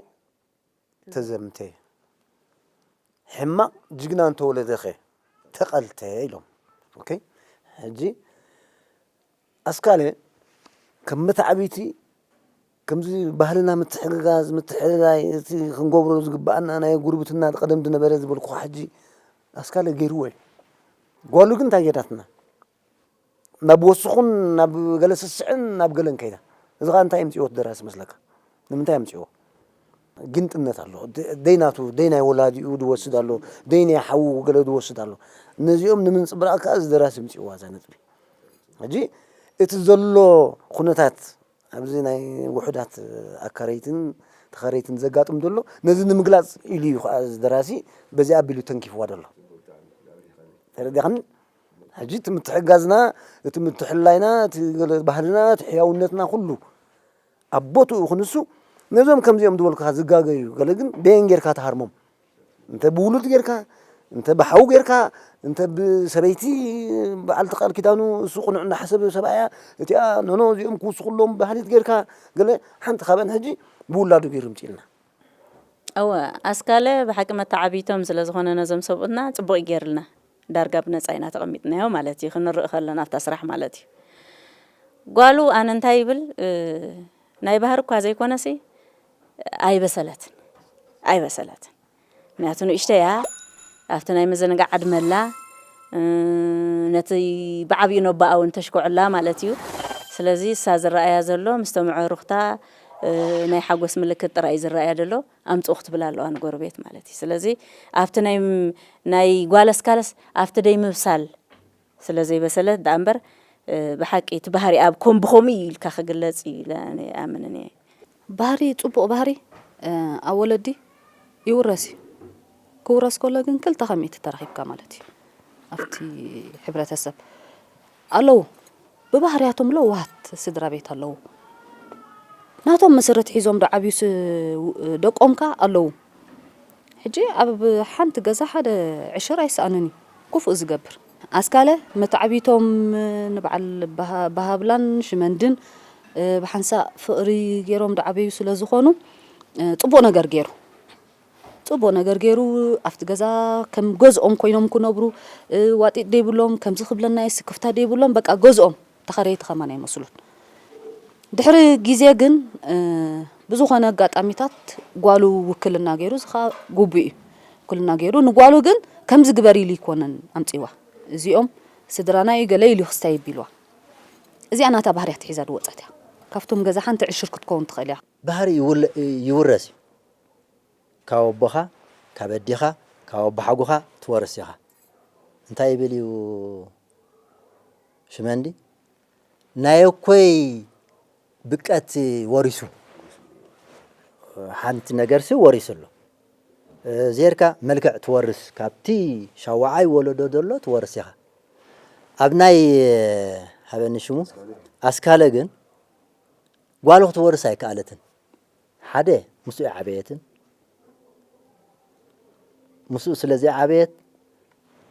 ተዘምተ፣ ሕማቕ ጅግና እንተወለደኸ ተቐልተ ኢሎም። ኦኬ፣ ሕጂ ኣስካለ ከም መተዓብይቲ ከምዚ ባህልና ምትሕግጋዝ፣ ምትሕልላይ፣ እቲ ክንገብሮ ዝግበኣና ናይ ጉርብትና ቀደም ዝነበረ ዝበልኩኻ ሕጂ ኣስካለ ገይርዎ እዩ። ጓሉ ግን እንታይ ገይራትና? ናብ ወስኹን ናብ ገለ ስስዕን ናብ ገለን ከይዳ። እዚ ኸዓ እንታይ የምፅዎ እቲ ደራሲ መስለካ? ንምንታይ የምፅዎ? ግንጥነት ኣሎ። ደይ ናቱ፣ ደይ ናይ ወላዲኡ ዝወስድ ኣሎ፣ ደይ ናይ ሓዉ ገለ ዝወስድ ኣሎ። ነዚኦም ንምንፅብራቕ ከዓ እዚ ደራሲ የምፅዋ እዛ ነጥቢ። ሕጂ እቲ ዘሎ ኩነታት ኣብዚ ናይ ውሑዳት ኣካረይትን ተኻረይትን ዘጋጥም ዘሎ ነዚ ንምግላፅ ኢሉ እዩ ከዓ እዚ ደራሲ በዚ ኣቢሉ ተንኪፍዋ ዘሎ። ተረዲኻኒ? ሕጂ እቲ ምትሕጋዝና፣ እቲ ምትሕልላይና፣ እቲ ገለ ባህልና፣ እቲ ሕያውነትና ኩሉ ኣብ ቦትኡ ክንሱ ነዞም ከምዚኦም ዝበልኩኻ ዝጋገዩ ገለ ግን በየን ጌርካ ትሃርሞም? እንተ ብውሉድ ጌርካ፣ እንተ ብሓው ጌርካ፣ እንተ ብሰበይቲ በዓልቲ ቃል ኪዳኑ እሱ ቅኑዕ እናሓሰበ ሰብኣያ እቲኣ ኖኖ እዚኦም ክውስኹሎም ባህሊት ጌርካ ገለ ሓንቲ ካብአን ሕጂ ብውላዱ ገይሩ ምፅልና። እወ ኣስካለ ብሓቂ መተዓብይቶም ስለ ዝኾነ ነዞም ሰብኡትና ፅቡቕ እዩ ገይርልና። ዳርጋ ብነፃ ኢና ተቐሚጥናዮ ማለት እዩ ክንርኢ ከለና ኣብታ ስራሕ ማለት እዩ። ጓሉ ኣነ እንታይ ይብል ናይ ባህሪ እኳ ዘይኮነሲ ኣይበሰለትን ኣይበሰለትን ምክንያቱ ንእሽተይ እያ ኣብቲ ናይ ምዝንጋዕ ዕድመ ኣላ ነቲ ብዓብዩ ነቦኣ እውን ተሽክዖ ኣላ ማለት እዩ ስለዚ እሳ ዝረኣያ ዘሎ ምስተም ኣዕሩኽታ ናይ ሓጎስ ምልክት ጥራይ እዩ ዝረኣያ ዘሎ ኣምፅኡ ክትብል ኣለዋ ንጎረቤት ማለት እዩ ስለዚ ኣብቲ ናይ ናይ ጓል ኣስካለስ ኣብቲ ደይ ምብሳል ስለ ዘይበሰለት ደኣ እምበር ብሓቂ እቲ ባህሪኣ ከም ብኸምኡ እዩ ኢልካ ክግለፅ እዩ ኢለ ኣነ ኣይኣምንን እየ። ባህሪ ፅቡቕ ባህሪ ኣብ ወለዲ ይውረስ እዩ። ክውረስ ከሎ ግን ክልተ ከሚእቲ ተረኺብካ ማለት እዩ ኣብቲ ሕብረተሰብ። ኣለዉ ብባህርያቶም ለዋሃት ስድራ ቤት ኣለዉ። ናቶም መሰረት ሒዞም ዶ ዓብዩስ ደቆም ከ ኣለዉ። ሕጂ ኣብ ሓንቲ ገዛ ሓደ ዕሽር ኣይሰኣንን እዩ ክፉእ ዝገብር። ኣስካለ መተዓብይቶም ንበዓል በሃብላን ሽመንድን ብሓንሳእ ፍቕሪ ገይሮም ዝዓበዩ ስለ ዝኾኑ ፅቡቕ ነገር ገይሩ። ፅቡቕ ነገር ገይሩ ኣብቲ ገዛ ከም ገዝኦም ኮይኖም ክነብሩ ዋጢጥ ደይብሎም ከምዚ ክብለና ስክፍታ ደይብሎም በቃ ገዝኦም ኸረይቲ ኸማን ኣይመስሉን። ድሕሪ ግዜ ግን፣ እ፣ ብዝኾነ ኣጋጣሚታት ጓሉ ውክልና ገይሩ፣ እዚ ኸኣ ግቡእ እዩ። ውክልና ገይሩ ንጓሉ ግን ከምዚ ግበር ኢሉ ኣይኮነን ኣምጺዋ። እዚኦም ስድራና እዩ ገለ ኢሉ ክስታይ ቢልዋ። እዚኣ ናታ ባህርያት ሒዛ ዝወጸት እያ። ካብቶም ገዛ ሓንቲ ዕሽር ክትከውን ትኽእል እያ። ባህሪ ይውለ-፣ ይውረስ እዩ። ካብ ኣቦኻ፣ ካብ ኣዴኻ፣ ካብ ኣቦሓጎኻ ትወርስ ኢኻ። እንታይ ይብል እዩ ሽመንዲ? ናይ ኣኮይ ብቀት ወሪሱ፣ ሓንቲ ነገርሲ ወሪሱ ኣሎ። ዜርካ መልክዕ ትወርስ፣ ካብቲ ሻውዓይ ወለዶ ዘሎ ትወርስ ኢኻ። ኣብ ናይ፣ ሃበኒ ሽሙ፣ ኣስካለ ግን ጓሉ ክትወርስ ኣይከኣለትን። ሓደ ምስኡ ዓበየትን፣ ምስኡ ስለ ዘይዓበየት፣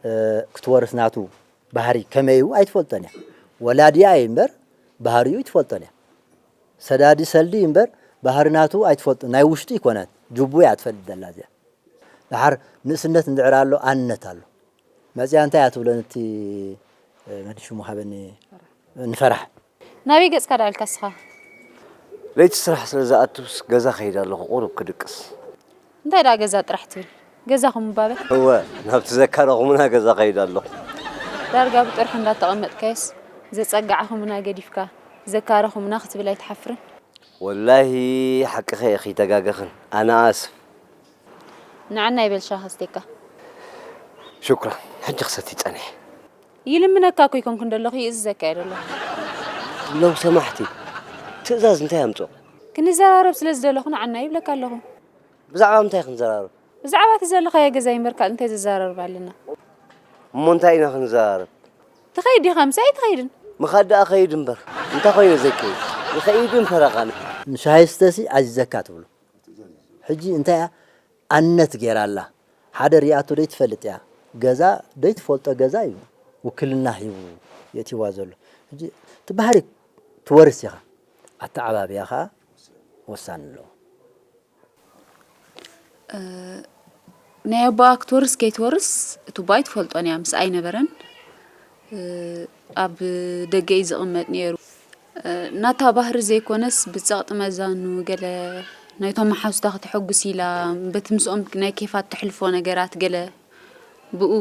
እ፣ ክትወርስ ናቱ ባህሪ ከመይ እዩ ኣይትፈልጦን እያ። ወላዲኣ እዩ እምበር ባህሪኡ ኣይትፈልጦን እያ። ሰዳዲ ሰልዲ እዩ እምበር ባህሪ ናቱ ኣይትፈልጦን። ናይ ውሽጡ ይኮናት፣ ጅቡ እያ ትፈልጥ ዘላ እዚኣ። ደሓር ንእስነት እንድዕር ኣሎ፣ ኣንነት ኣሎ። መጽያ እንታይ እያ ትብሎ ነቲ፣ እ፣ መን ሽሙ ሃበኒ፣ ንፈራሕ። ናበይ ገጽካ ደኣ ኣልካ እስኻ? ለይቲ ስራሕ ስለ ዝኣቱስ ገዛ ከይድ ኣለኹ፣ ቁሩብ ክድቅስ። እንታይ ደኣ ገዛ ጥራሕ ትብል? ገዛኹም እምባበ? እወ፣ ናብቲ ዘካረኹምና ገዛ ከይድ ኣለኹ። ዳርጋ ብጥርሑ እንዳተቐመጥካዮስ ዘጸጋዕኹምና ገዲፍካ፣ ዘካረኹምና ክትብል ኣይትሓፍርን? ወላሂ ሓቅኺ ኢኺ፣ ተጋገኽን። ኣነ ኣስፍ። ንዓና ይበል ሻሂ ኣስቴካ። ሽኩራን። ሕጂ ክሰቲ ጸኒሐ። ይልምነካ እኮ ኣይኮንኩን ዘለኹ፣ ይእዝዘካ እየ ዘለኹ። ለው ሰማሕቲ፣ ትእዛዝ እንታይ ኣምጽኦ? ክንዘራረብ ስለ ዝደለኹ ንዓና ይብለካ ኣለኹ። ብዛዕባ ምንታይ ክንዘራረብ? ብዛዕባ እቲ ዘለኻዮ ገዛ ይንበር ካልእ እንታይ ዘዘራርብ ኣለና? እሞ እንታይ ኢና ክንዘራረብ? ትኸይድ ዲኻ? ምሳይ ኣይትኸይድን? ምኻድ ደኣ ኸይድ እምበር፣ እንታይ ኾይነ ዘይከይድ? ይኸይድን ፈረቓን። ንሻሂ ስተሲ ኣዚዘካ ትብሉ። ሕጂ እንታይ እያ? ኣነት ጌራ ኣላ። ሓደ ሪኣቶ ደይትፈልጥ እያ። ገዛ ደይትፈልጦ ገዛ እዩ ውክልና ሂቡ የእትይዋ ዘሎ። ሕጂ እቲ ባህሪ ትወርስ ኢኻ። ኣተዓባብያ ኸኣ ወሳኒ ኣለዎ። እ፣ ናይ ኣቦኣ ክትወርስ ከይትወርስ እቲ ኣቦኣ ኣይትፈልጦን እያ፣ ምስኣ ኣይነበረን። እ፣ ኣብ ደገ እዩ ዝቕመጥ ነይሩ። እ፣ ናታ ባህሪ ዘይኮነስ ብጸቕጢ መዛኑ ገለ ናይቶም መሓዙታ ከተሐጉስ ኢላ በቲ ምስኦም ናይ ኬፋ እተሕልፎ ነገራት ገለ ብኡ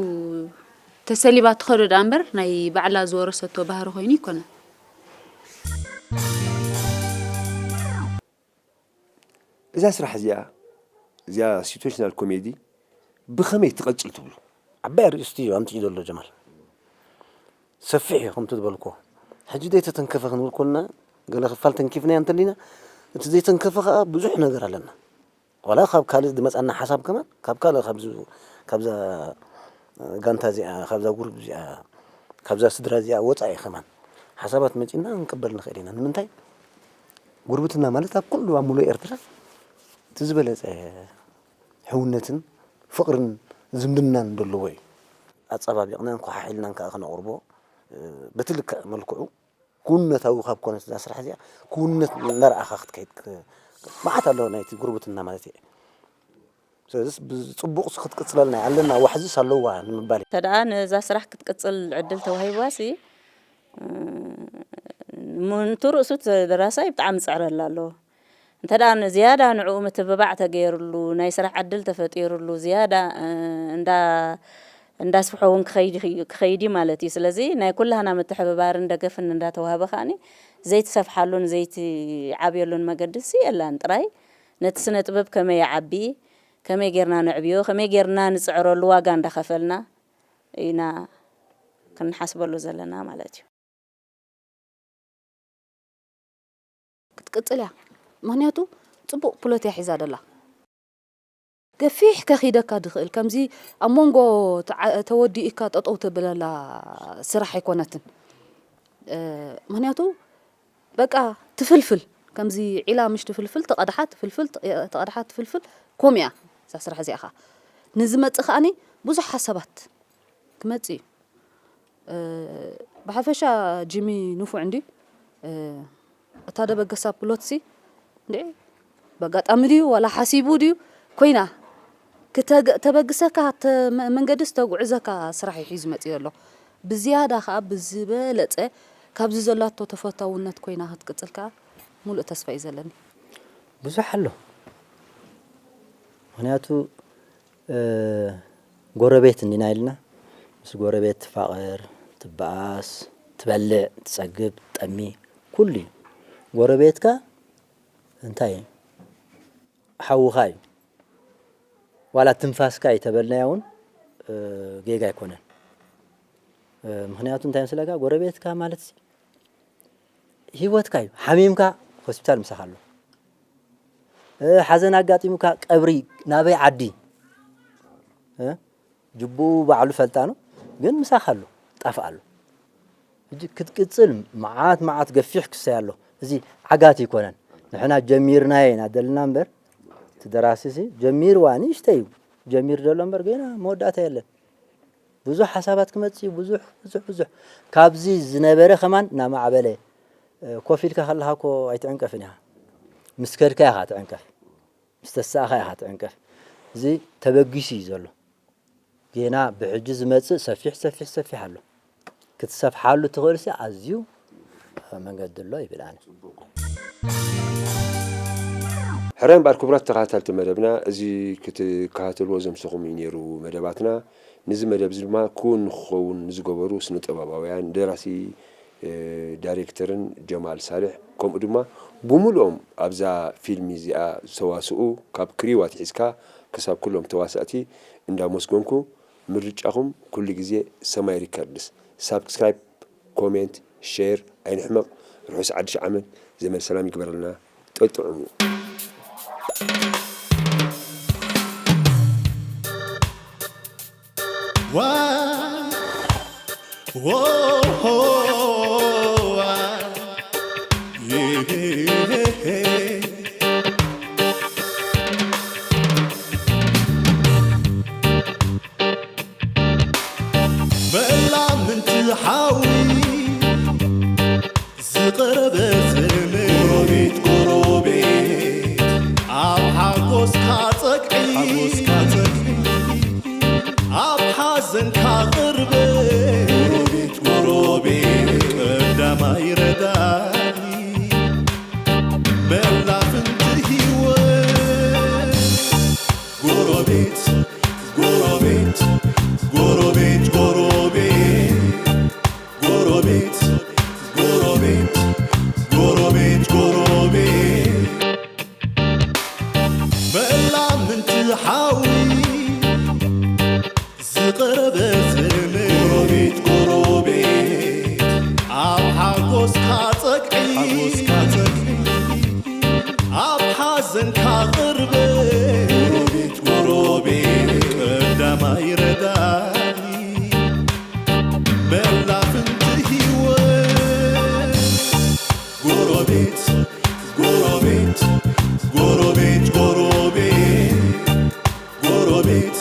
ተሰሊባ ትኸዶ ደኣ እምበር ናይ ባዕላ ዝወረሰቶ ባህሪ ኮይኑ ኣይኮነን። እዛ ስራሕ እዚኣ፣ እዚኣ ሲቱዌሽናል ኮሜዲ ብኸመይ ትቐጽል ትብሉ? ዓባይ ኣርእስቲ እዩ ኣምጺኡ ዘሎ ጀማል። ሰፊሕ እዩ ከምቲ ዝበልኩዎ። ሕጂ ዘይተተንከፈ ክንብል ከለና፣ ገለ ክፋል ተንኪፍናዮ እንተሊና፣ እቲ ዘይተንከፈ ከኣ ብዙሕ ነገር ኣለና። ዋላ ካብ ካልእ ዝመጻና ሓሳብ ከማን፣ ካብ ካልእ ካብዚ፣ ካብዛ ጋንታ እዚኣ፣ ካብዛ ጉሩፕ እዚኣ፣ ካብዛ ስድራ እዚኣ ወጻኢ ከማን ሓሳባት መጺና ክንቅበል ንኽእል ኢና። ንምንታይ? ጉርብትና ማለት ኣብ ኩሉ፣ ኣብ ሙሉእ ኤርትራ እቲ ዝበለጸ ሕውነትን ፍቕርን ዝምድናን ዘለዎ እዩ። ኣጸባቢቕናን ኮሓሒልናን ከኣ ከነቕርቦ፣ እ፣ በቲ ልክዕ መልክዑ ክውንነታዊ ካብ ኮነት እዛ ስራሕ እዚኣ፣ ክውንነት እናረኣኻ ክትከይድ ክ-፣ መዓት ኣሎ ናይቲ ጉርብትና ማለት እየ። ስለዚስ ብጽቡቕ ክትቅጽለልና እያ፣ ኣለና፣ ዋሕዝስ ኣለዋ ንምባል እዩ። እንተ ደኣ ነዛ ስራሕ ክትቅጽል ዕድል ተዋሂብዋሲ፣ እ፣ ምእንቱ ርእሱ እቲ ደራሳይ ብጣዕሚ ይጽዕረላ ኣሎ። እንተ ደኣ ንዝያዳ ንዕኡ ምትብባዕ ተገይርሉ፣ ናይ ስራሕ ዕድል ተፈጢርሉ፣ ዝያዳ፣ እ፣ እንዳ-፣ እንዳስፍሖ እውን ክኸይድ፣ ክኸይድ እዩ ማለት እዩ። ስለዚ ናይ ኩላህና ምትሕብባርን ደገፍን እንዳተዋህበ ከኣኒ ዘይትሰፍሓሉን ዘይትዓብየሉን መገዲ ሲ የላን። ጥራይ ነቲ ስነ ጥበብ ከመይ ይዓቢ፣ ከመይ ጌርና ነዕብዮ፣ ከመይ ጌርና ንጽዕረሉ ዋጋ እንዳኸፈልና ኢና ክንሓስበሉ ዘለና ማለት እዩ። ክትቅጽል እያ። ምኽንያቱ ጽቡቕ ፕሎት እያ ሒዛ ደላ። ገፊሕ ከኺደካ ድኽእል፣ ከምዚ ኣብ መንጎ ተዓ-፣ ተወዲእካ ጠጠው ተብለላ ስራሕ ኣይኮነትን። እ፣ ምኽንያቱ በቃ ትፍልፍል፣ ከምዚ ዒላ ምሽ ትፍልፍል፣ ተቐድሓ ትፍልፍል፣ ተቐድሓ ትፍልፍል፣ ከምኡ እያ እዛ ስራሕ እዚኣ ኸኣ። ንዝመጽእ ከኣኒ ብዙሕ ሓሳባት ክመጽእ እዩ። እ፣ ብሓፈሻ ጂሚ ንፉዕ እንድዩ። እ፣ እታ ደበገሳ ፕሎትሲ እንድዒ በጋጣሚ ድዩ ዋላ ሓሲቡ ድዩ ኮይና ክተገ-፣ ተበግሰካ፣ ተ-፣ መ-፣ መንገዲ ዝተጉዕዘካ ስራሕ እዩ ሒዙ መጺኡ ኣሎ። ብዝያዳ ከኣ ብዝበለጸ ካብዚ ዘላቶ ተፈታውነት ኮይና ክትቅጽል ከኣ ሙሉእ ተስፋ እዩ ዘለኒ። ብዙሕ ኣሎ። ምኽንያቱ ጎረቤት እንዲና ኢልና፣ ምስ ጎረቤት ትፋቐር፣ ትበኣስ፣ ትበልዕ፣ ትጸግብ፣ ትጠሚ፣ ኩሉ እዩ። ጎረቤትካ እንታይ እዩ? ሓውኻ እዩ። ዋላ ትንፋስካ እዩ ተበልናያ እውን ጌጋ ኣይኮነን። ምኽንያቱ እንታይ ምስለካ፣ ጎረቤትካ ማለት ህይወትካ እዩ። ሓሚምካ ሆስፒታል ምሳኻ ኣሎ። ሓዘን ኣጋጢሙካ ቀብሪ ናበይ ዓዲ ጅቡኡ ባዕሉ ፈልጣኑ ግን ምሳኻ ኣሎ፣ ጣፍእ ኣሎ። ሕጂ ክትቅጽል መዓት መዓት ገፊሕ ክሳይ ኣሎ። እዚ ዓጋት ኣይኮነን። ንሕና ጀሚርናዮ ኢና ደልና እምበር፣ እቲ ደራሲ ሲ ጀሚርዋ ንእሽተይ እዩ። ጀሚር ዘሎ እምበር ገና መወዳእታ የለን። ብዙሕ ሓሳባት ክመጽእ እዩ። ብዙሕ ብዙሕ ብዙሕ ካብዚ ዝነበረ ከማን እናማዕበለ ኮፍ ኢልካ ከለኻ እኮ ኣይትዕንቀፍን ኢኻ። ምስ ከድካ ኢኻ ትዕንቀፍ። ምስ ተሳእኻ ኢኻ ትዕንቀፍ። እዚ ተበጊሱ እዩ ዘሎ። ጌና ብሕጂ ዝመጽእ ሰፊሕ ሰፊሕ ሰፊሕ ኣሎ። ክትሰፍሓሉ ትኽእልሲ ኣዝዩ መንገዲ ኣሎ ይብል ኣነ። ሕራይ እምበኣር ክቡራት ተኸታተልቲ መደብና፣ እዚ ክትከታተልዎ ዘምሰኹም እዩ ነይሩ መደባትና። ነዚ መደብ እዚ ድማ ክውን ንክኸውን ንዝገበሩ ስነ ጥበባውያን፣ ደራሲ፣ ዳይሬክተርን ጀማል ሳልሕ፣ ከምኡ ድማ ብምሉኦም ኣብዛ ፊልሚ እዚኣ ዝተዋስኡ ካብ ክሪው ኣትሒዝካ ክሳብ ኩሎም ተዋሳእቲ እንዳመስገንኩ፣ ምርጫኹም ኩሉ ግዜ ሰማይ ሪከርድስ። ሳብስክራይብ፣ ኮሜንት፣ ሼር ኣይንሕመቕ። ርሑስ ሓድሽ ዓመት፣ ዘመን ሰላም ይግበረልና። ጠጥዑሙ። መላምንቲ ሓዊ ዝቐረበ ዘመድ ጎረቤት ጎረቤት ኣብ ሓጎስካ ጸግዒ ኣብ ሓዘንካ ቅርበት ጎረቤት ጎረቤት ቀዳማይ ረዳኢ መላፍንቲ ህይወት ጎረቤት ጎረቤት ጎረቤት ጎረቤት ጎረቤት ጎረቤት ጎረቤት ጎረቤት መላምንቲ ሓዊ ዝቐረበ ዘመድ ጎረቤት ጎረቤት ኣብ ሓጎስካ ጸግዒ ኣብ ሓዘንካ ቅርበት ጎረቤት ጎረቤት ቀዳማይ ረዳኢ መላፍንቲ ህይወት ጎረቤት ጎረቤት ጎረቤት ጎረቤት ጎረቤት